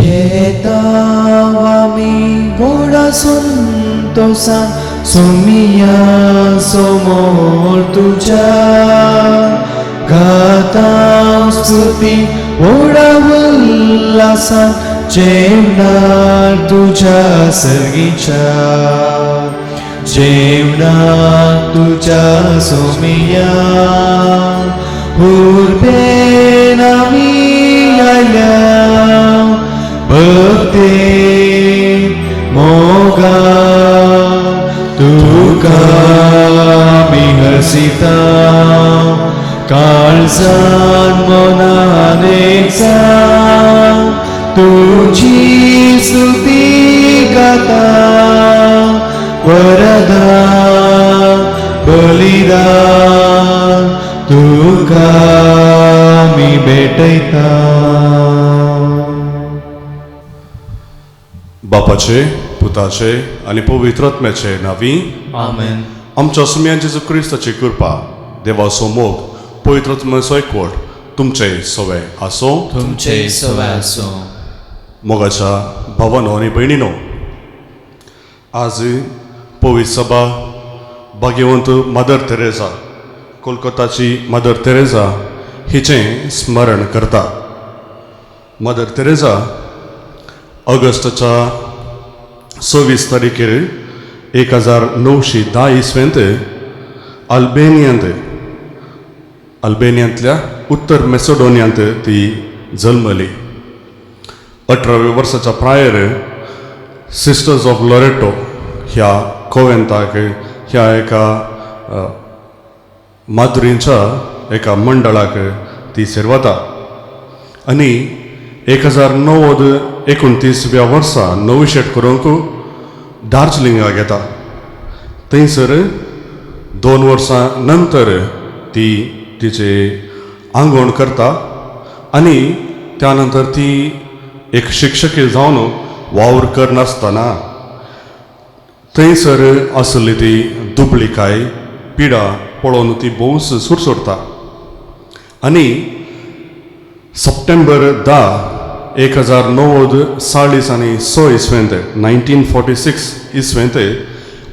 येता आमी व्हडा संतोसान सोमिया समोर तुज्या गाता स्तुती व्हडा उल्हासान जेवणार तुज्या सर्गीच्या जेवणार तुज्या सोमिया उर्बेन आमी आयल्या भक्ती मोगा तुका आमी हरसिता काळजान मनान एकजावन तुजी स्तुती गाता वरदा बलिदान तुका आमी भेटयता. बापाचे पुताचे आनी पवित्र आत्म्याचे नांवी आमेन. आमच्या सुम्यान जेजू क्रिस्ताची कृपा, देवाचो मोग, पवित्र आत्म्याचो एकवट तुमचे सवे आसूं. तुमचे सवे आसूं. मोगाच्या भावानो आनी भयणीनो, आज पवित्र सभा भाग्यवंत मदर तेरेजा, कोलकाताची मदर तेरेजा हिचें स्मरण करता. मदर तेरेजा ऑगस्टाच्या 26 तारखेर 1910 इसवेंत अल्बेनियांतल्या उत्तर मेसोडोनियांत ती जल्मली. 18व्या वर्साच्या प्रायर सिस्टर्स ऑफ लोरेटो ह्या कोवेंताक, ह्या एका माद्रींच्या एका मंडळाक ती सेरवता आनी 1929व्या वर्सा नविशेट करूंक दार्जिलिंगाक येता. थंयसर 2 वर्सां नंतर ती तिचे आंगवण करता आनी त्या नंतर ती एक शिक्षकी जावन वावर करनासतना थंयसर आसली ती दुबळिकाय पिडा पळोवन ती भोवच सुरसुरता आनी सप्टेंबर 10 1946 इसवेंत, 1946 इसवेंत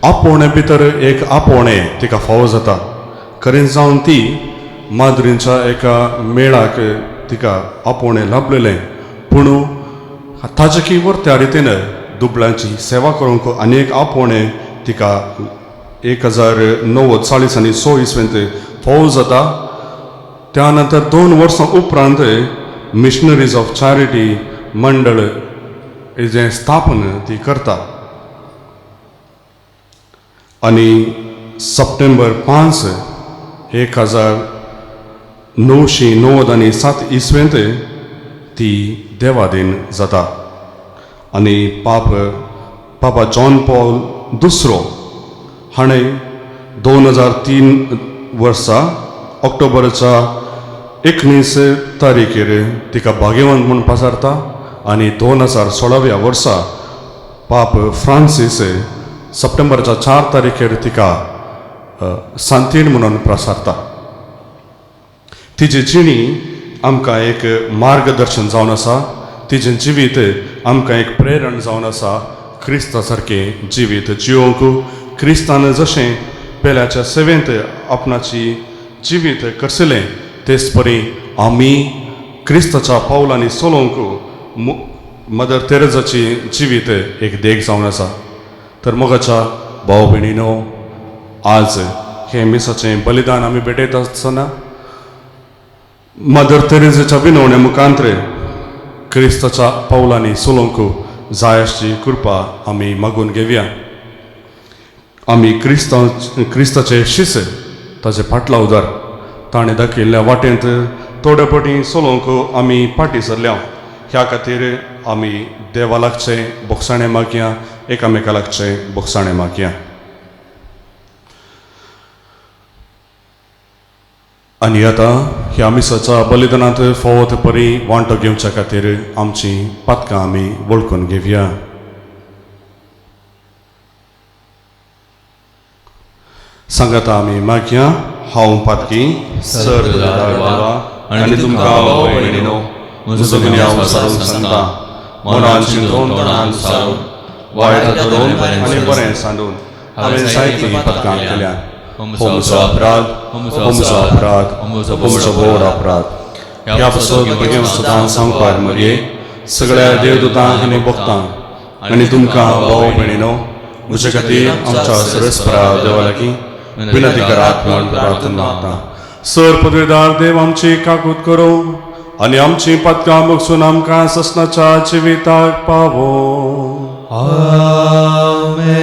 आपोवणे भितर एक आपोवणें तिका फावो जाता. खरें जावन ती माद्रींच्या एका मेळाक तिका आपोवणें लाभलेलें, पूण ताजे त्या रितीन दुबळ्यांची सेवा करूंक आनी एक आपोवणें तिका 1946 इसवेंत फावो जाता. त्या नंतर 2 वर्सां उपरांत मिशनरीज ऑफ चॅरिटी मंडळ जें स्थापन ती करता आनी सप्टेंबर 5 1997 इसवेंत ती देवादीन जाता आनी पापा जॉन पॉल दुसरो हाणें 2003 वर्सा ऑक्टोबराच्या 19 तारीखेर तिका भाग्यवंत म्हूण पासारता आनी 2016व्या वर्सा पाप फ्रांसीस सप्टेंबराच्या 4 तारीखेर तिका सांतीण म्हणून प्रसारता. तिजी जिणी आमकां एक मार्गदर्शन जावन आसा, तिजें जिवीत आमकां एक प्रेरण जावन आसा क्रिस्ता सारकें जिवीत जिवंक. क्रिस्तान जशें पेल्याच्या सेवेंत आपणाची जिवीत करसलें तेच परी आमी क्रिस्ताच्या पावलांनी चलोवंक मदर तेरेजाची जिवीत एक देख जावन आसा. तर मोगाच्या भाव भयणीनो, आज हें मिसाचें बलिदान आमी भेटयता आसतना मदर तेरेजाच्या विनवणे मुखांतरे क्रिस्ताच्या पावलांनी चलोवंक जाय अशी कृपा आमी मागून घेवया. आमी क्रिस्ताचे शिस ताचे फाटला उदार ताणें दाखयल्ल्या वाटेंत थोडे पटी चलोवंक आमी फाटीं सरल्या. ह्या खातीर आमी देवा लागचें बोगसाणें मागया, एकामेका लागचें बोगसाणें मागया. आनी आतां ह्या मिसाच्या बलिदानांत फावो ते परी वांटो घेवच्या खातीर आमची पातकां आमी वळखून घेवया. सांगाता आमी मागया, हांव पातकी सर देवा आनी तुमकां भाव भयणीनो म्हजो गुन्यांव सारून सांगता. मनान चिंतून तोंडान सारून वायट धरून आनी बरें सांडून हांवें जायतीं पदकां केल्यात. हो म्हजो अपराध, हो म्हजो अपराध, हो म्हजो व्हड अपराध. ह्या पासत भुरगें सदां सांगपार मरये सगळ्या देवदूतांक आनी भक्तांक आनी तुमकां भाव भयणीनो म्हजे खातीर आमच्या सरस्परा देवा लागीं विनंती करात म्हूण प्रार्थना मागता. सर पदवीदार देव आमची काकूत करूं आनी आमची पदकां बगसून आमकां ससनाच्या जिविताक पावो. आमेन.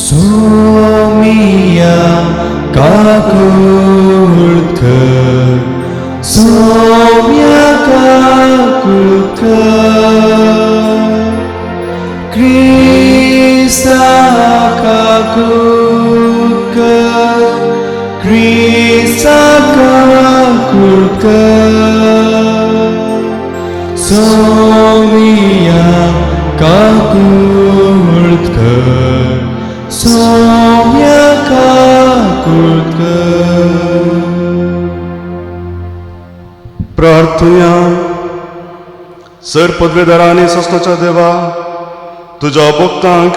सोमिया काकूळ कर, सोम्या काकूळ कर, क्रिस्ता काकूळ कर, क्रिस्ता काकूळ कर, सोमिया काकूळ कर, सोम्या काकूळ कर. प्रार्थना. सर पदवेदारांनी ससनाच्या देवा, तुज्या भक्तांक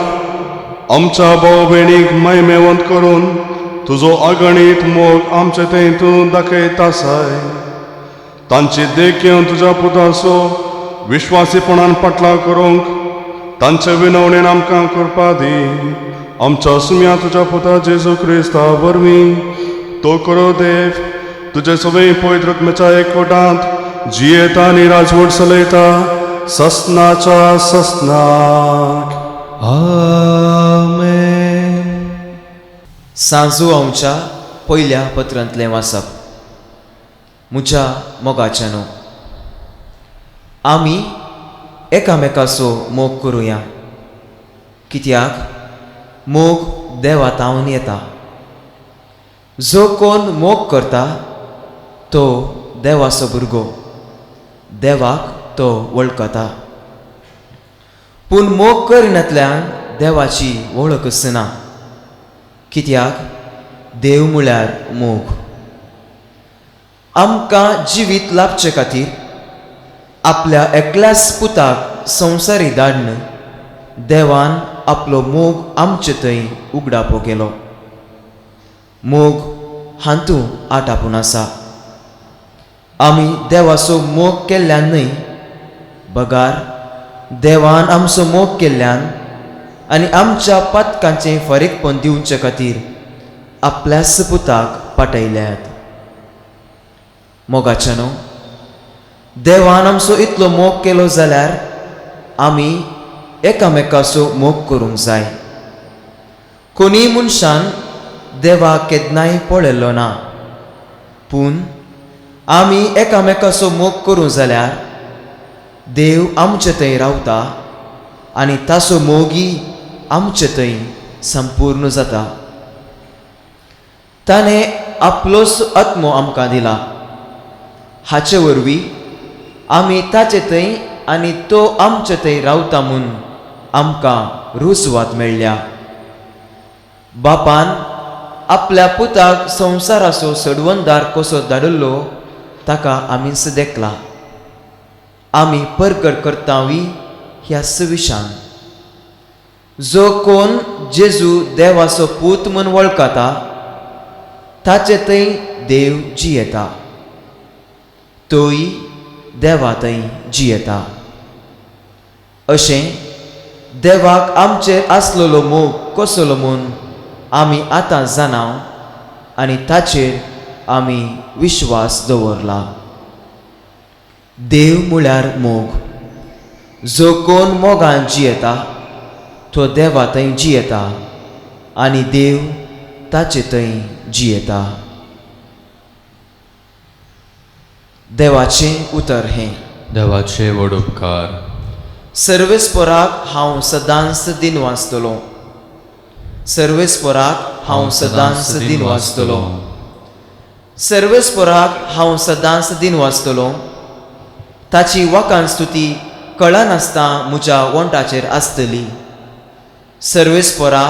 आमच्या भाव भयणीक मायमेवंत करून तुजो अगणीत मोग आमचे थंय तूं दाखयत आसाय. तांची देख घेवन तुज्या पुताचो विश्वासीपणान पाटलाव करूंक तांचे विनवणेन आमकां कृपा दी. आमच्या सुम्या तुज्या पुता जेजू क्रिस्ता वरवीं तो करो देव तुजे सगळे पवित्र आत्म्याच्या एकवटांत जियेता आनी राजवट चलयता ससनाच्या ससनाक. आमेन. सांजू आमच्या पयल्या पत्रांतलें वाचप. म्हज्या मोगाच्यानो, आमी एकामेकाचो मोग करुया, कित्याक मोग देवा तावन येता. जो कोण मोग करता तो देवाचो भुरगो, देवाक तो वळखता. पूण मोग करिनातल्यान देवाची वळख आसना, कित्याक देव म्हळ्यार मोग. आमकां जिवीत लाभचे खातीर आपल्या एकल्याच पुताक संवसारी धाडून देवान आपलो मोग आमचे थंय उगडापो केलो. मोग हातूं आटापून आसा. आमी देवाचो मोग केल्ल्यान न्हय, बगार देवान आमचो मोग केल्ल्यान आनी आमच्या पातकांचें फारीकपण दिवचे खातीर आपल्याच पुताक पाटयल्यात. मोगाच्यानो, देवान आमचो इतलो मोग केलो जाल्यार आमी एकामेकाचो मोग करूंक जाय. कोणीय मनशान देवाक केन्नाय पळयलो ना, पूण आमी एकामेकाचो मोग करूं जाल्यार देव आमचे थंय रावता आनी ताचो मोगी आमचे थंय संपूर्ण जाता. ताणें आपलोच आत्मो आमकां दिला, हाचे वरवीं आमी ताचे थंय आनी तो आमचे थंय रावता म्हूण आमकां रुजवात मेळ्ळ्या. बापान आपल्या पुताक संवसाराचो सडवणदार कसो धाडिल्लो ताका आमीच देखला. आमी परगट करतावी ह्या सविशान जो कोण जेजू देवाचो पूत म्हूण वळखता ताचे थंय देव जियेता, तोय देवा थंय जियेता. अशें देवाक आमचेर आसलेलो मोग कसलो म्हूण आमी आतां जाणाव आनी ताचेर आमी विश्वास दवरला. देव म्हळ्यार मोग. जो कोण मोगान जियेता तो देवा थंय जियेता आनी देव ताचे थंय जियेता. देवाचें उतर हें. देवाचे व्हड उपकार. सर्वेस्पराक हांव सदांच दिन वाचतलो, सर्वेस्पराक हांव सदांच दिन वाचतलो, सर्वेस्पराक हांव सदांच दिन वाचतलो. ताची वाकान स्तुती कळनासतना म्हज्या वोंटाचेर आसतली. सर्वेस्परा,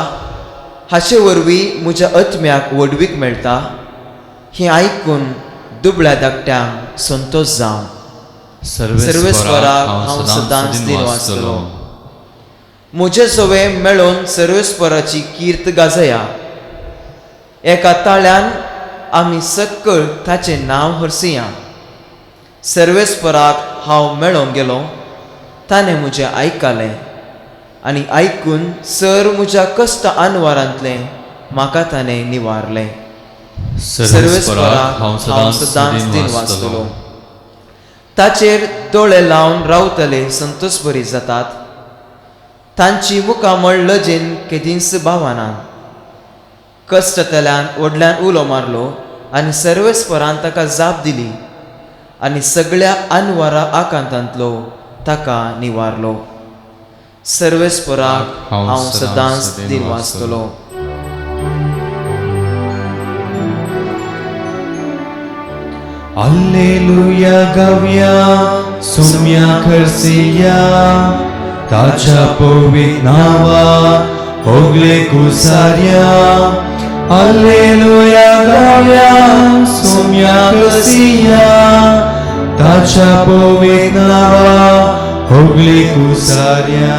हाचे वरवीं म्हज्या आत्म्याक व्हडवीक मेळटा. हें आयकून दुबळ्या धाकट्यांक संतोश जावं. सर्वेस्पराक हांव सदांच दिन वाचतलो. म्हजे सवे मेळोवन सर्वेस्पराची कीर्त गाजया. एका ताळ्यान आमी सक्कळ ताचें नांव हरसया. सर्वेस्पराक हांव मेळोंक गेलो, ताणें म्हजें आयकलें आनी आयकून सर म्हज्या कश्ट अनवारांतलें म्हाका ताणें निवारलें. सर्वेस्पराक हांव सदांच दिन वाचतलो. ताचेर दोळे लावन रावतले संतोशभरीत जातात. तांची मुखामळ लजेन केदींच भावना. कश्टतल्यान व्हडल्यान उलो मारलो आनी सर्वेस्परान ताका जाप दिली आनी सगळ्या अनवारा आकांतांतलो ताका निवारलो. सर्वेस्पराक हांव सदांच दिन वाचतलो. Alleluia गावया, सोम्या खर्सिया, ताच्या पवित्र नावा होगले कुसार्या. Alleluia गावया, सोम्या खर्सिया, ताच्या पवित्र नावा होगले कुसार्या.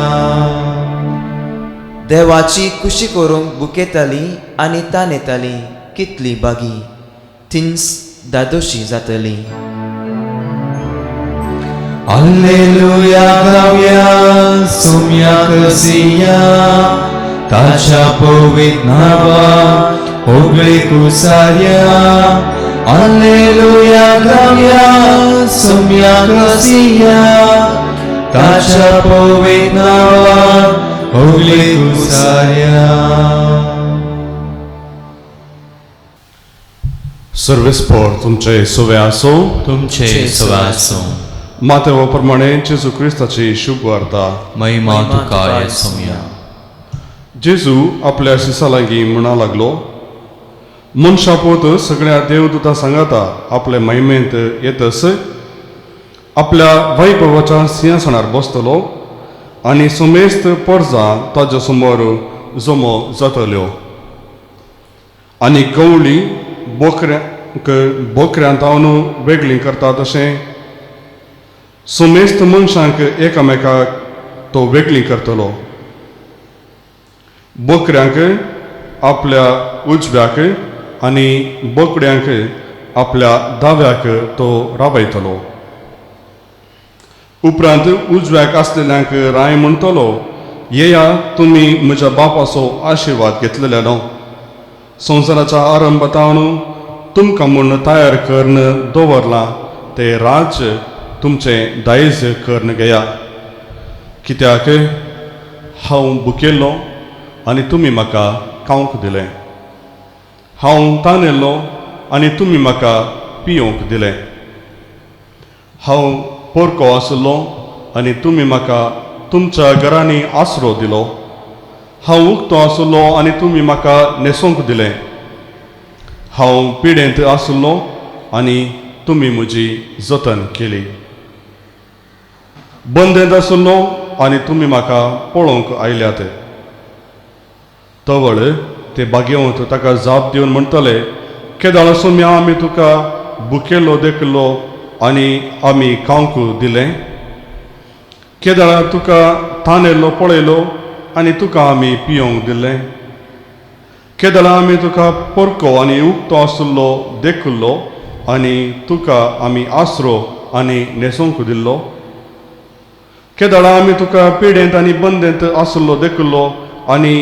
देवाची खुशी करूंक बुकेताली आनी तानेताली कितली बागी थिंच दादोशी जातली. Alleluia गावया, सोम्या खर्सिया, ताच्या पवित्र नावा होगले कुसार्या. Alleluia गावया, सोम्या खर्सिया, ताच्या पवित्र नावा होगले कुसार्या. सर्वेस्पर तुमचे सुवे आसूं. तुमचे सवा आसूं. मातेवा प्रमाणे जेजू क्रिस्ताची शुभ वार्ता. महिमा तुका सोम्या. जेजू आपल्या शिसा लागीं म्हणा लागलो, मनशा पोत सगळ्या देवदूता सांगाता आपले महिमेंत येतस आपल्या वैभवाच्या सिंहासनार बसतलो आनी समेस्त परजा ताज्या समोर जमो जातल्यो आनी गवळी बोकऱ्यांक बोकऱ्यांत हांव वेगळीं करता तशें समेस्त मनशांक एकामेकाक तो वेगळीं करतलो. बोकऱ्यांक आपल्या उजव्याक आनी बोकड्यांक आपल्या दाव्याक तो राबयतलो. उपरांत उजव्याक आसलेल्यांक राय म्हणटलो, येया तुमी म्हज्या बापाचो आशिर्वाद घेतलेले न्हू, संवसाराच्या आरंभातावन तुमकां म्हूण तयार करून दवरलां तें राज्य तुमचें दायज करून घेया. कित्याक हांव भुकेल्लो आनी तुमी म्हाका खावंक दिलें, हांव तानेल्लो आनी तुमी म्हाका पियोवंक दिलें, हांव पोरको आशिल्लो आनी तुमी म्हाका तुमच्या घरांनी आसरो दिलो, हांव उक्तो आशिल्लो आनी तुमी म्हाका न्हेसोवंक दिलें, हांव पिडेंत आशिल्लो आनी तुमी म्हजी जतन केली, बंदेंत आशिल्लो आनी तुमी म्हाका पळोवंक आयल्यात. तवळ ते बागेवंत ताका जाप दिवन म्हणटले, केदाळ सोम्या आमी तुका भुकेल्लो देखलो आनी आमी खावंक दिलें, केदाळ तुका तानेल्लो पळयलो आनी तुका आमी पियोवंक दिलें, केदाळ आमी तुका पोरको आनी उक्तो आशिल्लो देखलो आनी तुका आमी आसरो आनी न्हेसोवंक दिल्लो, केदाळ आमी तुका पिडेंत आनी बंदेंत आशिल्लो देखलो आनी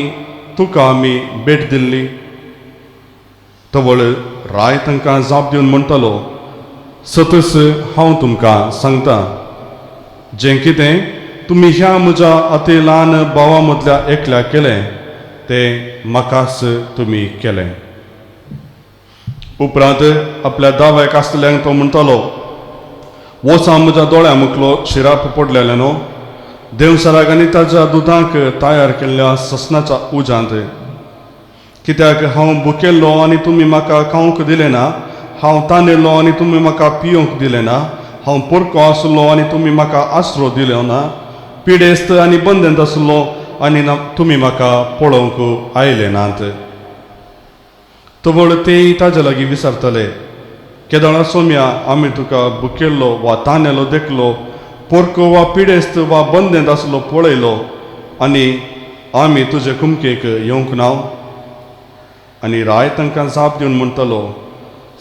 तुका आमी भेट दिल्ली. तवळ राय तांकां जाप दिवन म्हणटलो, सतस हांव तुमकां सांगता, जें कितें तुमी ह्या म्हज्या अती ल्हान भावा मदल्या एकल्या केलें तें म्हाकाच तुमी केलें. उपरांत आपल्या दाव्याक आसतल्यांक तो म्हणटलो, वोसा म्हज्या दोळ्या मुखलो शिराप पडलेलें न्हू, देवसराक आनी ताच्या दुदांक तयार केल्ल्या ससनाच्या उज्यांत. कित्याक हांव भुकेल्लो आनी तुमी म्हाका खावंक दिलें ना, हांव तानेल्लो आनी तुमी म्हाका पियोवंक दिलें ना, हांव पोरको आसलो आनी तुमी म्हाका आसरो दिलो ना, पिडेस्त आनी बंदेंत आसलो आनी तुमी म्हाका पळोवंक आयले नात. तवळ तेय ताजे लागीं विचारतले, केदळा सोम्या आमी तुका भुकेल्लो वा तानेलो देखलो, पोरको वा पिडेस्त वा बंदेंत आसलो पळयलो आनी आमी तुजे कुमकेक येवंक ना? आनी राय तांकां जाप दिवन म्हणटलो,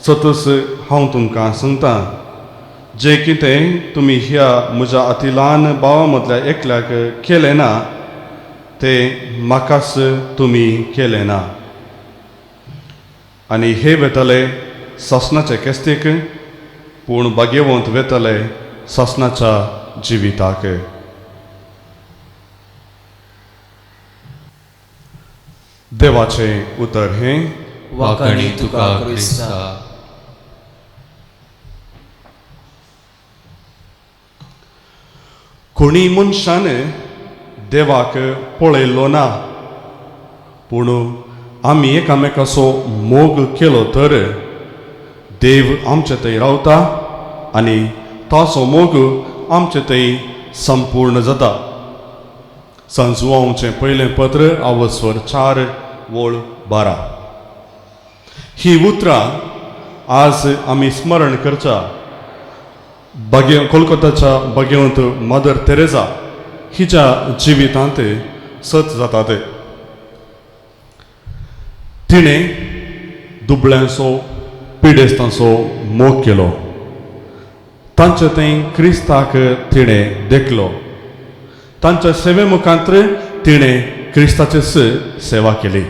सतच हांव तुमकां सांगता, जें कितें तुमी ह्या म्हज्या अती ल्हान भावा मदल्या एकल्याक केलें ना तें म्हाकाच तुमी केलें ना. आनी हे वेतले सासणाचे केस्तीक, पूण भाग्यवंत वेतले सासणाच्या जिविताक. देवाचें उतर हें. वाखाणी तुका क्रिस्ता. कोणी मनशान देवाक पळयलो ना, पूण आमी एकामेकाचो मोग केलो तर देव आमचे थंय रावता आनी ताचो मोग आमचे थंय संपूर्ण जाता. संजुआंवचें पयलें पत्र आवस्वर 4:12. ही उतरां आज आमी स्मरण करच्या भाग्य कोलकाताच्या भाग्यवंत मदर तेरेजा हिच्या जिवितांत सत जाता. ते तिणें दुबळ्यांचो पिडेस्तांचो मोग केलो, तांचे थंय क्रिस्ताक तिणें देखलो, तांच्या सेवे मुखांत तिणें क्रिस्ताचीच सेवा केली.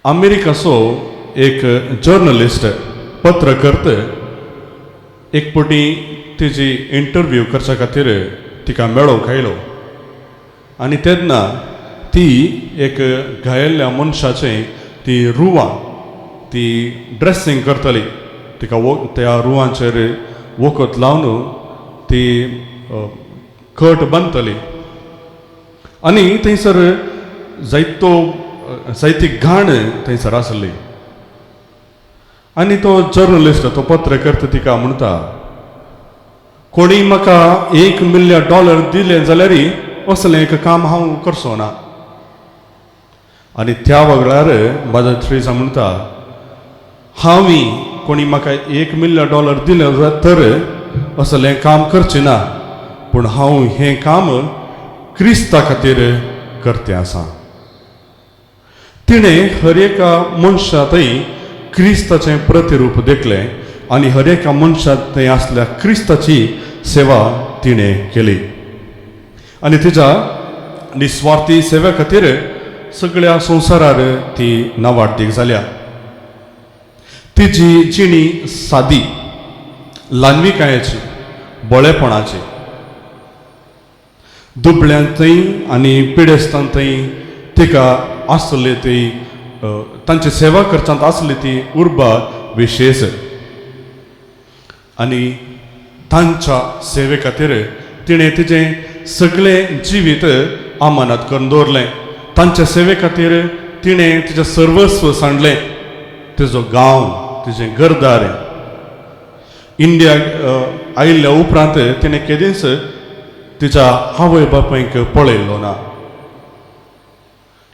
अमेरिकाचो एक जर्नलिस्ट पत्रकर्त एक पटी तिजी इंटरव्यू करच्या खातीर तिका मेळोवंक आयलो आनी तेन्ना ती एक घायल्ल्या मनशाचें ती रुवां ती ड्रेसींग करतली, तिका त्या रुवांचेर वखद लावन ती कट बांदतली आनी थंयसर जायतो जायती घाण थंयसर आसली. आनी तो जर्नलिस्ट तो पत्रकर्ता तिका म्हणटा, कोणी म्हाका $1 मिलियन दिले जाल्यार असलें एक काम हांव करचो ना. आनी त्या वेळार मदर तेरेजा म्हणटा, हांवूय कोणी म्हाका $1 मिलियन दिले तर असलें काम करचें ना, पूण हांव हें काम क्रिस्ता खातीर करतें आसा. तिणें हर एका मनशा थंय क्रिस्ताचें प्रतिरूप देखलें आनी हर एका मनशा थंय आसल्या क्रिस्ताची सेवा तिणें केली आनी तिच्या निस्वार्थी सेवे खातीर सगळ्या संवसारार ती नावाडदीक जाल्या. तिजी जिणी सादी, ल्हानविकायेची, बळेपणाची, दुबळ्यांतय आनी पिडेस्तांतय तिका आसली ती तांची सेवा करच्यांत आसली ती उर्बा विशेश आनी तांच्या सेवे खातीर तिणें तिजें सगळें जिवीत अमानत करून दवरलें. तांच्या सेवे खातीर तिणें तिजें सर्वस्व सांडलें, तिजो गांव, तिजें घरदार. इंडिया आयिल्ल्या उपरांत तिणें केदींच तिच्या आवय बापायक पळयल्लो ना.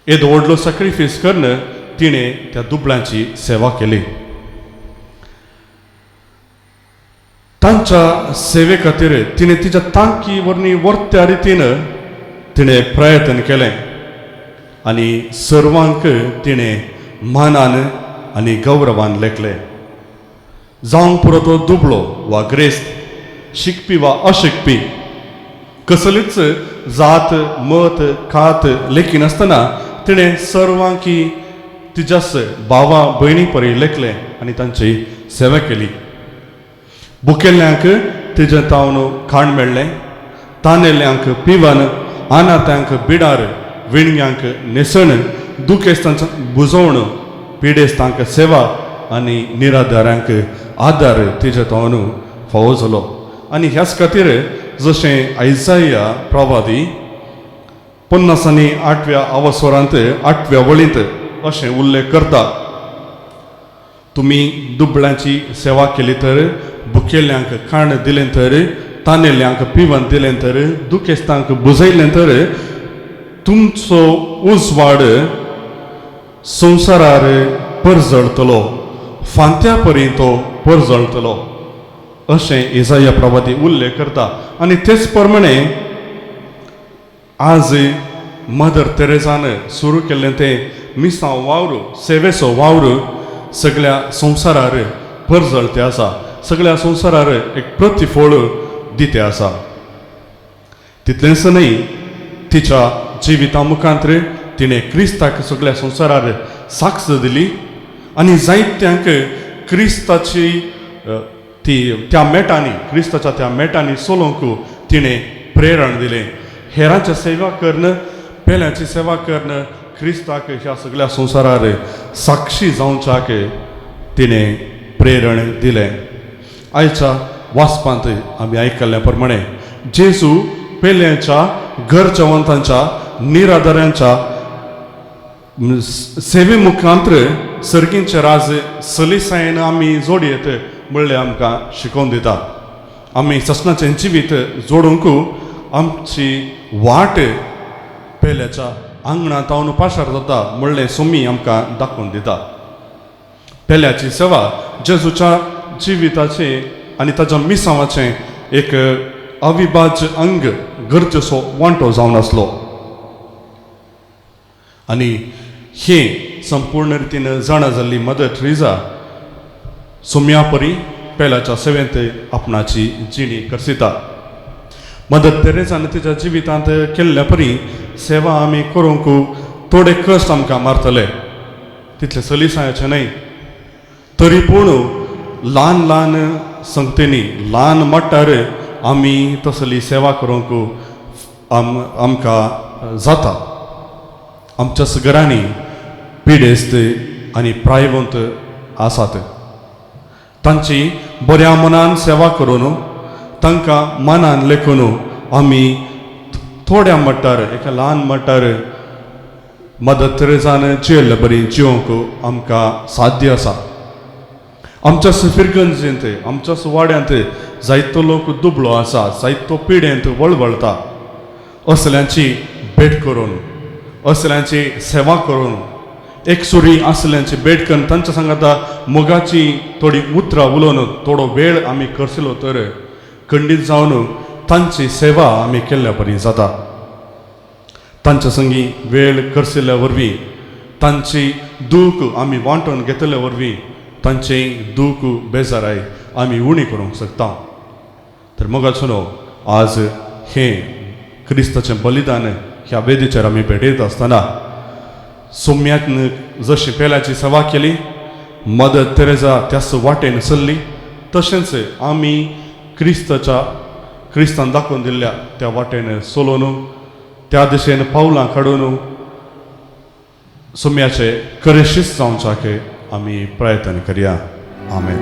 येदो व्हडलो सॅक्रिफायस करून तिणें त्या दुबळ्यांची सेवा केली. तांच्या सेवे खातीर तिणें तिच्या तांकी वरवीं वर्त्या रितीन तिणें प्रयत्न केलें आनी सर्वांक तिणें मानान आनी गौरवान लेखलें. जावंक पुरो तो दुबळो वा ग्रेस्त, शिकपी वा अशिकपी, कसलीच जात मत खात लेखिनासतना तिणें सर्वांकी तिच्याच भावा भयणी परी लेखलें आनी तांची सेवा केली. भुकेल्ल्यांक तिजें तावन खाण मेळ्ळें, तानेल्ल्यांक पिवन, अनाथ्यांक बिडार, विणग्यांक न्हेसण, दुखेस्तांक बुजवण, पिडेस्तांक सेवा आनी निराधारांक आदार तिजे तावन फावो जालो. आनी ह्याच खातीर जशें आयजाया प्रवादी 58 आवस्वरांत 8व्या वळींत अशें उल्लेख करता, तुमी दुबळ्यांची सेवा केली तर, भुकेल्ल्यांक खाण दिलें तर, तानेल्ल्यांक पिवन दिलें तर, दुखेस्तांक बुजयलें तर, तुमचो उजवाड संवसारार परजळटलो, फांत्या परी तो परजळटलो अशें इजाया प्रवादी उल्लेख करता. आनी तेच प्रमाणे आज मदर तेरेजान सुरू केल्लें तें मिसांव वावर, सेवेचो वावर सगळ्या संवसारार परजळते आसा, सगळ्या संवसारार एक प्रतिफळ दिते आसा. तितलेंच न्हय, तिच्या जिविता मुखांत तिणें क्रिस्ताक सगळ्या संवसारार साक्ष दिली आनी जायत्यांक क्रिस्ताची ती त्या मेटांनी, क्रिस्ताच्या त्या मेटांनी चलोवंक तिणें प्रेरण दिलें. हेरांची सेवा करून, पेल्यांची सेवा करून क्रिस्ताक ह्या सगळ्या संवसारार साक्षी जावच्याक तिणें प्रेरण दिलें. आयच्या वाचपांत आमी आयकल्ल्या प्रमाणे जेजू पेल्यांच्या, गरजवंतांच्या, निराधारांच्या सेवे मुखांत सर्गींचे राज सलीसायेन आमी जोडयेत म्हणलें आमकां शिकोवन दिता. आमी ससनाचें जिवीत जोडूंक आमची वाट पेल्याच्या आंगणांत हांव पाशार जाता म्हणलें सोमी आमकां दाखोवन दिता. पेल्याची सेवा जेजूच्या जिविताचें आनी ताच्या मिसांवाचें एक अविभाज्य अंग, गरजेचो वांटो जावन आसलो. आनी हे संपूर्ण रितीन जाणा जाल्ली मदर ट्रिजा सोम्या परी पेल्याच्या सेवेंत आपणाची जिणी करसिता. मदर तेरेजान तिच्या जिवितांत केल्ल्या परी सेवा आमी करूंक थोडे कश्ट आमकां मारतले, तितले सलीसायाचे न्हय, तरी पूण ल्हान ल्हान संगतेनी, ल्हान मट्टार आमी तसली सेवा करूंक आमकां जाता. आमच्याच घरांनी पिडेस्त आनी प्रायवंत आसात, तांची बऱ्या मनान सेवा करून तांकां मनान लेखून आमी थोड्या मट्टार, एका ल्हान मट्टार मदर तेरेजान जियेल्ले बरी जिवंक आमकां साध्य आसा. आमच्याच फिरगंजेंत, आमच्याच वाड्यांत जायतो लोक दुबळो आसा, जायतो पिडेंत वळवळटा, असल्यांची भेट करून, असल्यांची सेवा करून, एक सुरी असल्यांची भेट करून तांच्या सांगाता मोगाची थोडी उतरां उलोवन थोडो वेळ आमी करसलो तर खंडीत जावन तांची सेवा आमी केल्ल्या बरी जाता. तांच्या संगी वेळ करसिल्ल्या वरवीं, तांची दूख आमी वांटून घेतल्या वरवीं तांची दूख बेजाराय आमी उणी करूंक शकता. तर मोगाचो न्हू, आज हें क्रिस्ताचें बलिदान ह्या वेदीचेर आमी भेटयत आसतना सोम्याक जशी पेल्याची सेवा केली, मदर तेरेजा त्याच वाटेन चल्ली, तशेंच आमी क्रिस्ताच्या क्रिस्तान दाखोवन दिल्ल्या त्या वाटेन चलोवन, त्या दिशेन पावलां काडून सोम्याचे करेशीच जावच्याक आमी प्रयत्न करया. आमेन.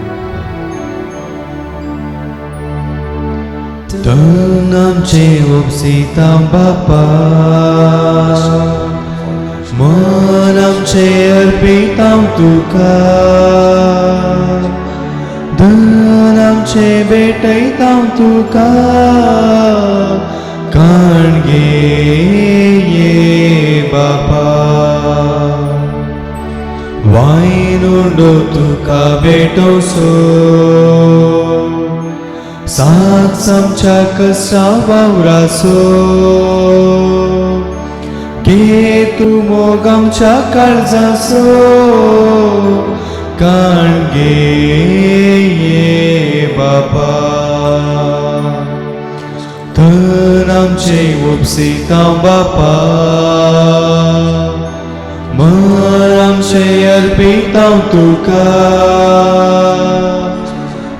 तन आमचे उपसिता बापा, मन आमचे अर्पिता तुका, धन आमचे भेटयता तुका, काण गे ये बापा, वायन उडो तुका भेटोसो, सात आमच्या कसा वावरासो, घे तूं मोग आमच्या काळजासो, काण गे ये बापा, धन आमचे उपसिता बापा, मन आमचे अर्पिता तुका,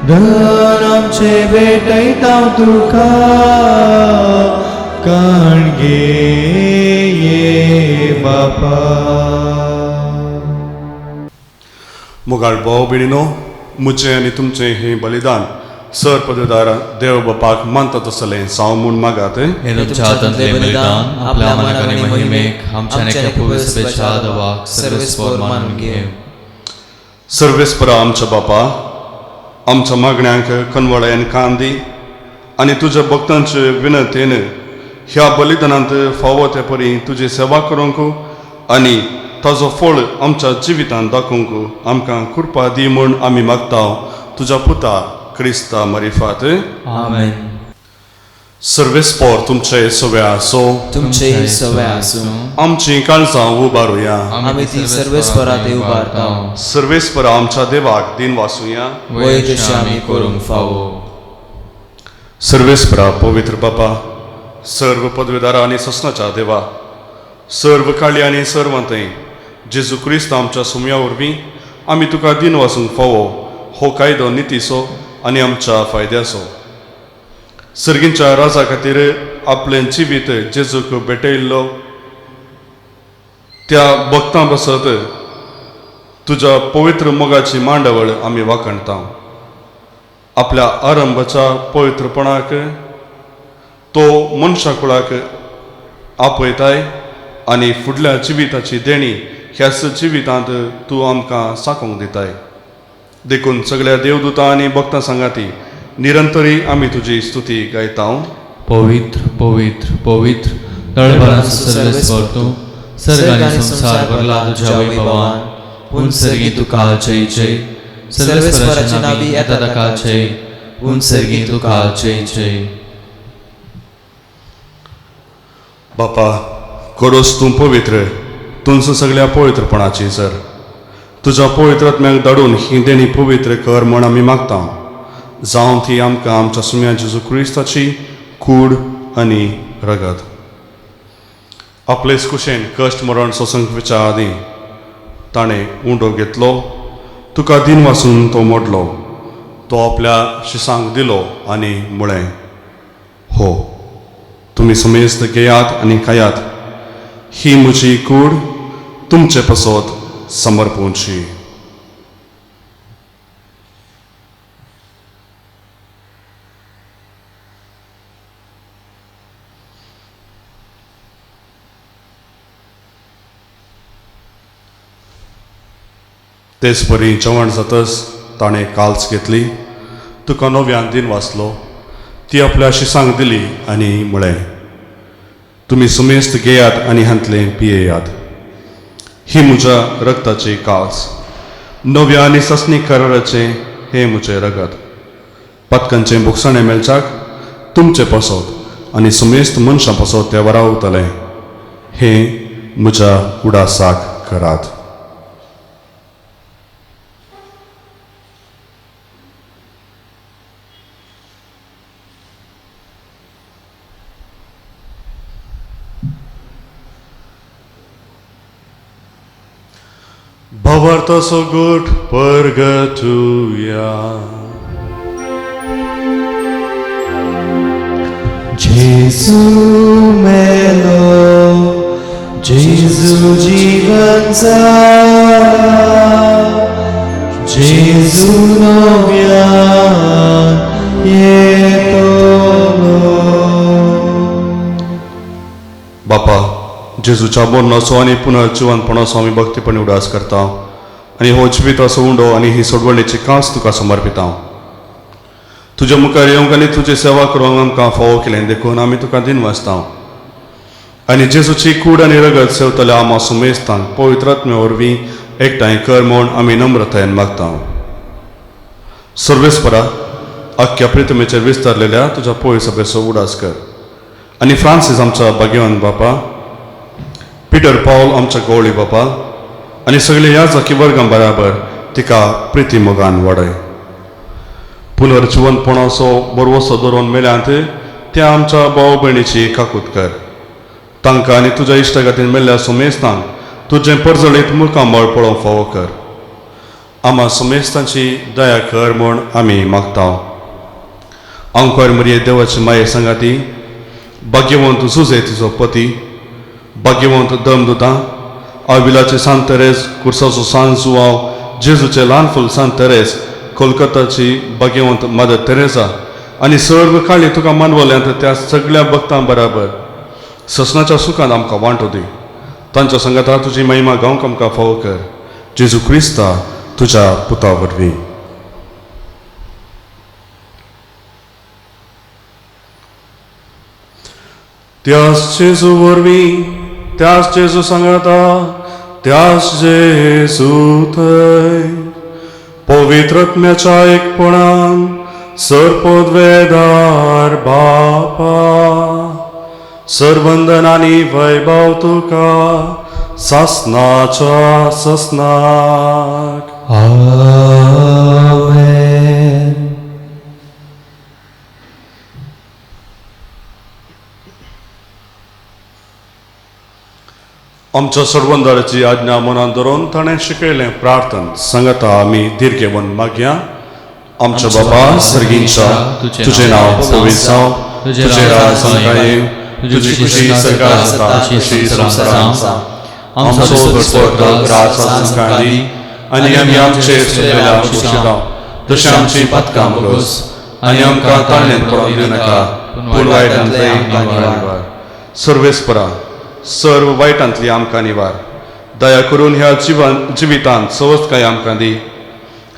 धन आमचे भेटयता तुका, काण गे ये बापा. मोगाळ भाव भयणीनो, म्हजें आनी तुमचें हें बलिदान सर पददार देव बापाक मानता तसलें जावं म्हूण मागात. हे तुमच्या हातांतलें बलिदान आपल्या मानाक आनी महिमेक आमच्या एका पवित्र सभेच्या दवाक सर्वेस्पर मानून घेवं. सर्वेस्परा आमच्या बापा, आमच्या मागण्यांक कनवळ्यान कान दी आनी तुज्या भक्तांचे विनंतीन ह्या बलिदानांत फावो ते परी तुजी सेवा करूंक आनी ताजो फळ आमच्या जिवितांत दाखोवंक आमकां कृपा दी म्हूण आमी मागता तुज्या पुता क्रिस्ता मरिफात. आमेन. सर्वेस्पोर तुमचे सगळे आसो. तुमचेय सवे आसूं. आमची काळजां उबारुया. आमी ती सर्वेस्परा थंय उबारता. सर्वेस्परा आमच्या देवाक दिन वासुया. वय तशें आमी करूंक फावो. सर्वेस्परा पवित्र बापा, सर्व पदवीदारा आनी ससनाच्या देवा, सर्व काळी आनी सर्वांतय जेजू क्रिस्त आमच्या सुमया वरवीं आमी तुका दिन वासूंक फावो हो कायदो नितीचो आनी आमच्या फायद्याचो. सर्गींच्या राजा खातीर आपलें जिवीत जेजूक भेटयल्लो त्या भक्तां बसत तुज्या पवित्र मोगाची मांडावळ आमी वाखणता. आपल्या आरंभाच्या पवित्रपणाक तो मनशा कुळाक आपयताय आनी फुडल्या जिविताची देणी ह्याच जिवितांत तूं आमकां साकोंक दिताय. देखून सगळ्या देवदूतां आनी भक्तां सांगाती निरंतरी आमी तुजी स्तुती गायता. पवित्र पवित्र पवित्र दळभरांचो सर्वेस्पर तूं, सर्ग आनी संवसार भरला तुज्या वैभवान. पूण सर्गी तुका जय जय. सर्वेस्पराचे नावी येता ताका जय. पूण सर्गी तुका जय जय. बापा, खरोच तूं पवित्र, तुमचो सगळ्या पवित्रपणाची सर तुज्या पवित्र आत्म्याक धाडून ही देणी पवित्र कर म्हूण आमी मागता. जावं ती आमकां आमच्या सुम्या जेजू क्रिस्ताची कूड आनी रगत. आपलेच कुशेन कश्ट मरण सोसूंक विचार आदीं ताणें उंडो घेतलो, तुका दिन वासून तो मोडलो, तो आपल्या शिसांक दिलो आनी म्हळें, हो तुमी समेस्त घेयात आनी खायात, ही म्हजी कूड तुमचे पासत समर्पूंची. तेच परी जेवण जातच ताणें काल्स घेतली, तुका नव्यान दिन वाचलो, ती आपल्या शिसांक दिली आनी म्हळें, तुमी सुमेस्त घेयात आनी हांतलें पियेयात, ही म्हज्या रगताची काल्स, नव्या आनी ससनी कराराचें हें म्हजें रगत, पातकांचें भोगसाणें मेळच्याक तुमचें पासत आनी सुमेस्त मनशां पासत तें वरावतलें, हें म्हज्या उडासाक करात. भावार्थाचो गोठ परगटुया. जेजू मेलो, जेजू जीवन जाला, जेजू नव्यान येतलो. बापा, जेजूच्या मरणाचो आनी पुनर्जिवनपणाचो आमी भक्तीपणी उडास करता आनी हो जिविताचो उंडो आनी ही सोडवणेची कांस तुका समर्पिता. तुज्या मुखार येवंक आनी तुजी सेवा करूंक आमकां फावो केलें देखून आमी तुका दिन वाचता आनी जेजूची कूड आनी रगत सेवतल्या आमा सुमेस्तांक पवित्र आत्म्या वरवीं एकठांय कर म्हूण आमी नम्रतायेन मागता. सर्वेस्परा, आख्ख्या प्रितमेचेर विस्तारलेल्या तुज्या पवित्र सभेचो उडास कर आनी फ्रांसीस आमच्या भाग्यवान बापा, पिटर पावल आमच्या गवळी बापा आनी सगळे ह्या जाकी वर्गां बराबर तिका प्रिती मोगान वाडय. पुनर्जिवनपणाचो बरवसो दवरून मेल्यांत त्या आमच्या भाव भयणीची काकूत कर. तांकां आनी तुज्या इश्टागतीन मेल्ल्या सुमेस्तांक तुजें परजळीत मुखामळ पळोवंक फावो कर. आमा सुमेस्तांची दया कर म्हूण आमी मागता. आंकवार मरिये देवाची माये सांगाती, भाग्यवंत जुजे तुजो पती, भाग्यवंत दमदुतां, आविलाचे सांत तेरेज, कुर्साचो सांत जुवाव, जेजूचे ल्हान फूल सांत तेरेज, कोलकाताची भाग्यवंत मदर तेरेजा आनी सर्व काळी तुका मानवल्यांत त्या सगळ्या भक्तां बराबर ससनाच्या सुखान आमकां वांटो दी. तांच्या सांगाता तुजी महिमा गावंक आमकां फावो कर. जेजू क्रिस्ता तुज्या पुता वरवीं. त्याच जेजू वरवीं, त्याच जेजू सांगाता, त्याच जेजू थंय पवित्र आत्म्याच्या एकपणान सर्पोद्वेदार बापा सर्वंदन आनी वैभव तुका सासनाच्या ससनाक. आमेन. आमच्या सर्वंदाराची आज्ञा मनान धरून ताणें शिकयलें प्रार्थन सांगता आमी दीर्घेवन मागया. आमच्या बाबा सर्गींच्या, तुजें नांव पवित्र जावं, तुजें राज आमकां येवं, तुजी खुशी सरकार जाता तशी संवसारांत. आमचो दरपडतो ग्रास आमकां दी आनी आमी आमचे सुटलेल्या बक्षिता तशें आमची पातकां बगस आनी आमकां ताळणेंत पडोवन दिवनाका, पूण वायटांतले आमकां निवार. सर्वेस्परा सर्व वायटांतली आमकां निवार. दया करून ह्या जिवितांत सवस्तकाय आमकां दी.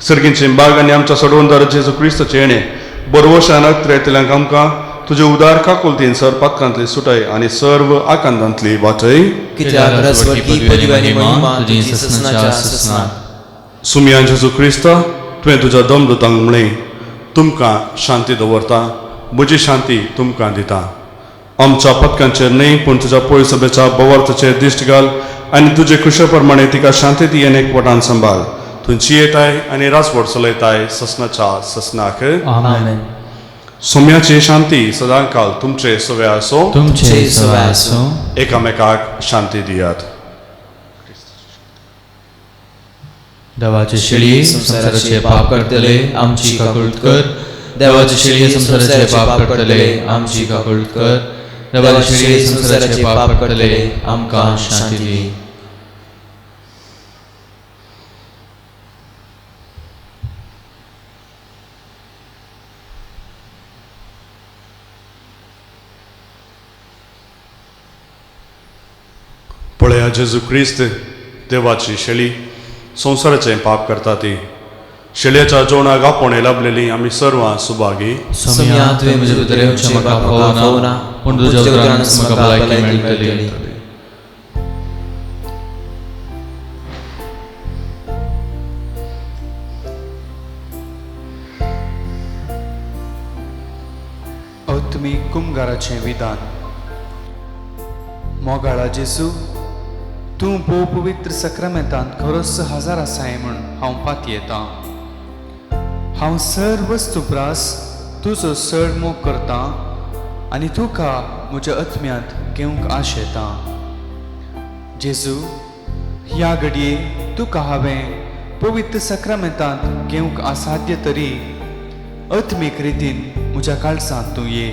सर्गींचे बाग आनी आमच्या सोडवणदार जेजू क्रिस्ताचे येणें बरवशान अत्रेतल्यांक आमकां तुजे उदार काकुलतीन सर पातकांतली सुटय आनी सर्व आकांतांतली वाटय. कित्याक रसवडकी पदवी आनी महिमा तुजी ससनाच्या ससनाक. सुमयान जेजू क्रिस्ता, तुवें तुज्या दमदूतांक म्हणलें, तुमकां शांती दवरता, म्हजी शांती तुमकां दिता. आमच्या पथकांचेर न्हय पूण तुज्या पळय सभेच्या बवार्थाचेर दिश्ट घाल आनी तुजे खुशे प्रमाणे तिका शांती दी आनी एकवटान सांबाळ. तूं जियेताय आनी राजवट चलयताय ससनाच्या ससनाक. आमेन. सोम्याची शांती सदांकाल तुमचे सवे आसो. तुमचे सवय आसूं. एकामेकाक शांती दियात. देवाचे शेळये संवसाराचे पाप करतले आमची काकूळट कर. देवाचे शेळये संवसाराचे पाप करतले आमची काकूळट कर. देवाचे शेळये संवसाराचे पाप करतले आमकां शांती दी. पळया जेजू क्रिस्त देवाची शेळी संवसाराचें पाप करता ती शेळयेच्या जेवणाक आपोवणें लाभलेली आमी सर्वां सुभागी. सोम्या, तुवें म्हजे भितर येवचें म्हाका फावना, पूण तुज्या उतरानच म्हाका भलायकी मेळटली. आत्मीक कुमगाराचें विधान. मोगाळा जेजू, तूं भोव पवित्र सक्रामेंतांत खरोच हजार आसाय म्हूण हांव पातयेतां. हांव सर्व वस्तू प्रास तुजो चड मोग करतां आनी तुका म्हज्या आत्म्यांत घेवंक आशेतां. जेजू, ह्या घडये तुका हांवें पवित्र सक्रामेंतांत घेवंक असाध्य तरी आत्मीक रितीन म्हज्या काळजांत तूं ये.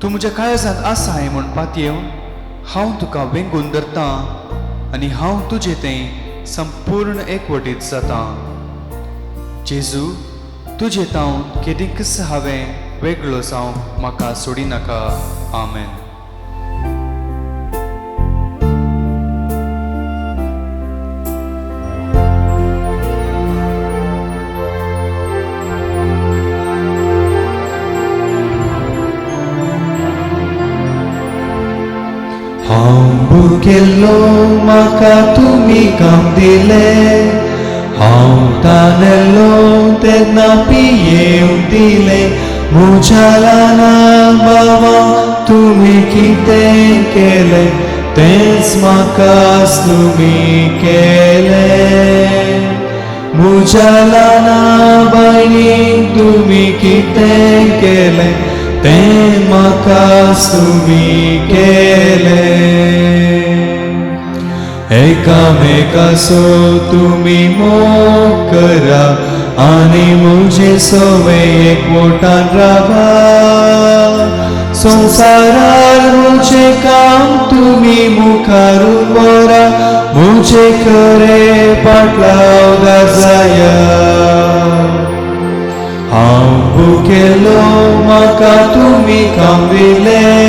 तूं म्हज्या काळजांत आसाय म्हूण पातयेवन हांव तुका वेंगून धरतां आनी हांव तुजे थंय संपूर्ण एकवटीत जातां. जेजू, तुजे तावन केदींकच हांवें वेगळो जावंक म्हाका सोडिनाका. आमेन. हांव भुकेल्लो म्हाका तुमी काम दिलें, हांव तानेल्लो तेन्ना पियेवंक दिलें. म्हज्या ल्हाना भावा तुमी कितें केलें तेंच म्हाका तुमी केलें. म्हज्या ल्हाना भयणीक तुमी कितें केलें तें म्हाका तुमी केलें. एकामेकासो तुमी मोग करा आनी म्हजे सवे एकवटान रावा. संवसारार म्हजें काम तुमी मुखार व्हरा, म्हजे खरें पाटलाव जाया. हांव भुकेल्लो म्हाका तुमी काम दिलें,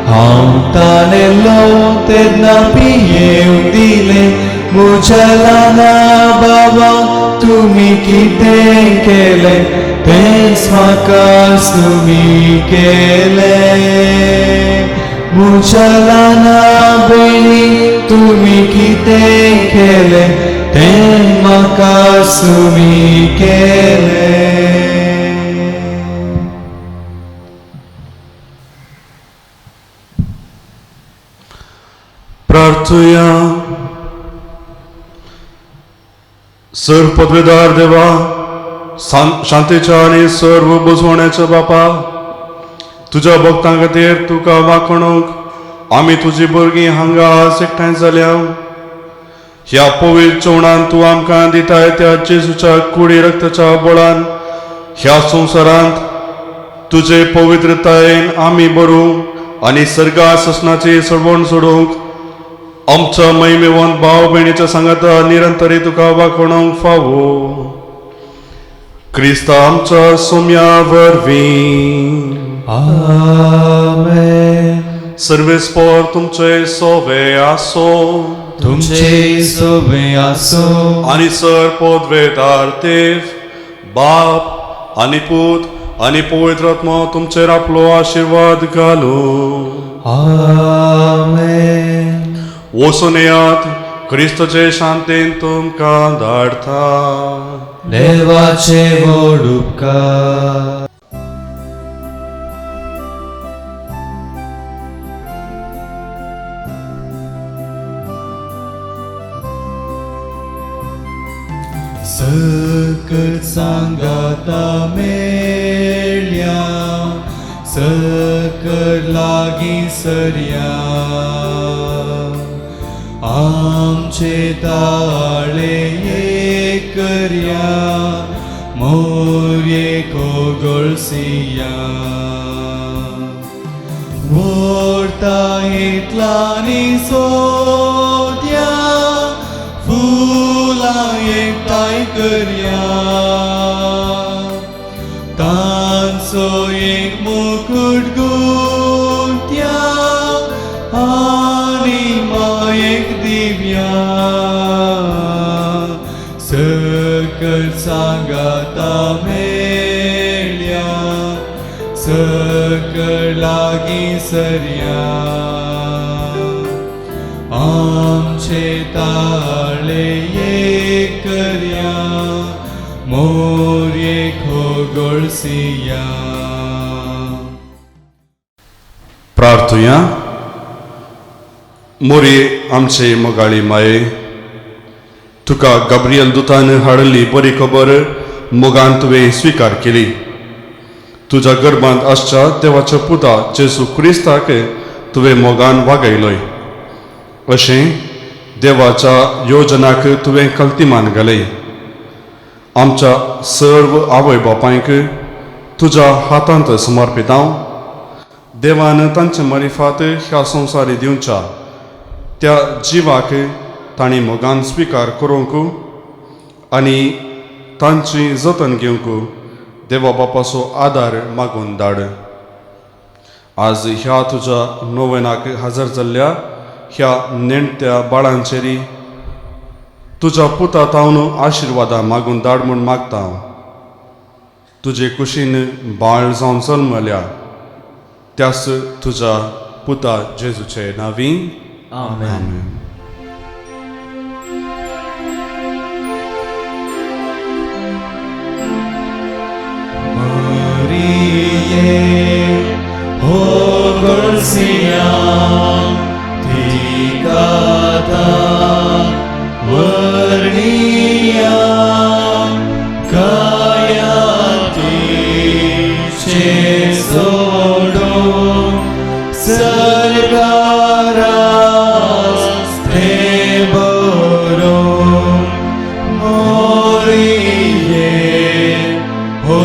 हांव तानेल्लो तेन्ना पियेवंक दिलें. म्हज्या ल्हाना बाबा तुमी कितें केलें तेंच म्हाका तुमी केलें. म्हज्या ल्हाना भयणी तुमी कितें केलें तें म्हाका तुमी केलें. प्रार्थुया. सर्व पदवेदार देवा, शांतीच्या आनी सर्व बुजवण्याच्या बापा, तुज्या भक्तां खातीर तुका वाखणूक आमी तुजी भुरगीं हांगा आज एकठांय जाल्या. ह्या पवित्र जेवणान तूं आमकां दिताय त्या जेजूच्या कुडी रक्ताच्या बळान ह्या संवसारांत तुजे पवित्रतायेन आमी बरूं आनी सर्गा ससनाची सडवण सोडूंक आमच्या महिमेवंत भाव भयणीच्या सांगाता निरंतरी तुका वाखणूंक फावो. क्रिस्ता आमच्या सोम्या वरवीं. आमेन. सर्वेस्पोर तुमचे सोवे आसो. तुमचे सोवे आसो. आनी सर पदवेदार देव बाप आनी पूत आनी पवित्र आत्मो तुमचेर आपलो आशिर्वाद घालूं. आमेन. वचून येयात, क्रिस्तचे शांतीन तुमकां धाडटा. देवाचे व्हड उपकार. सकल सांगाता मेळ्या, सकल लागीं सरया, आमचे ताळे एक करया, मोरये कोगळसिया. व्हरता इतलांनी सोद्या, फुलां एकठांय करया, तांचो एक मुकूट गुंत्या आनी मायेक दिव्या. सकल सांगाता मेळ्या, सकल लागीं सरया, आमचे ताळे एक करया, मोरये खोगळसिया. प्रार्थुया. मोरी आमचे मोगाळी माये, तुका गाब्रियल दुतान हाडली बरी खबर मोगान तुवें स्विकार केली. तुज्या गर्भांत आसच्या देवाच्या पुता जेजू क्रिस्ताक तुवें मोगान वागयलोय. अशें देवाच्या योजनाक तुवें कल्तिमान घालय. आमच्या सर्व आवय बापायक तुज्या हातांत समर्पितां. देवान तांचे मरिफात ह्या संवसारी दिवच्या त्या जिवाक तांणी मोगान स्विकार करूंक आनी तांची जतन घेवंक देवा बापाचो आदार मागून धाड. आज ह्या तुज्या नोवेनाक हजर जाल्ल्या ह्या नेणत्या बाळांचेरी तुज्या पुता तावन आशिर्वादां मागून धाड म्हूण मागता हांव. तुजे कुशीन बाळ जावन जल्मल्या त्यास तुज्या पुता जेजूचे नांवी. आमेन. मरिये हो गळसिया, तिका वर्णिया, काया तिचे सोडून सरकारास ते बरोवन. मोरिये हो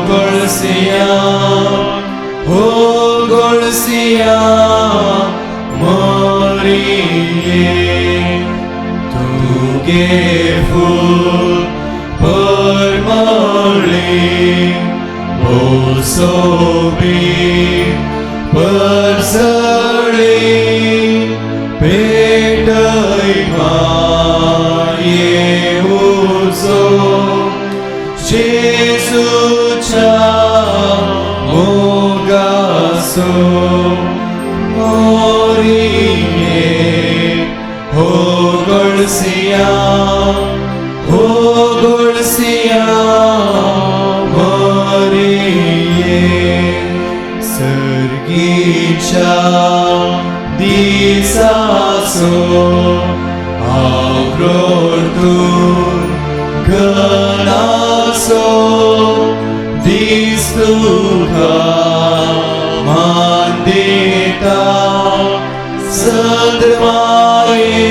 गळसिया, हो गळसिया, मोरिये तुगे फूल परमळी, भोसोबी परसळी, पेटय माये उजो जेजूच्या मोगासो. ओ गोळसिया मरिये सर्गीच्या दिसासो आवरोतून घनासो दीस तुका मान दिता संत माये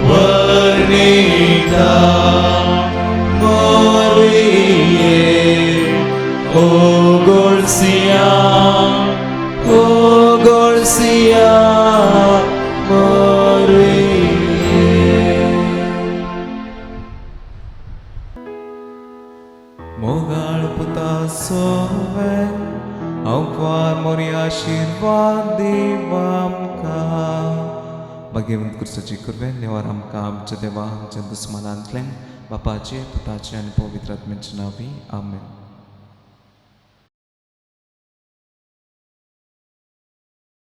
वर्णिता मोरिये ओ गोळसिया ओ गोळसिया मोरिये. मोगाळ पुता सोवें अवकार मोरी आशिर्वाद दीव आमकां. भाग्यवंत क्रिस्ताची कृपेन नेवार आमकां आमच्या देवा आमच्या दुस्मानांतल्यान बापाचे पुताचे आनी पवित्र आत्म्याचे नांवी आमेन.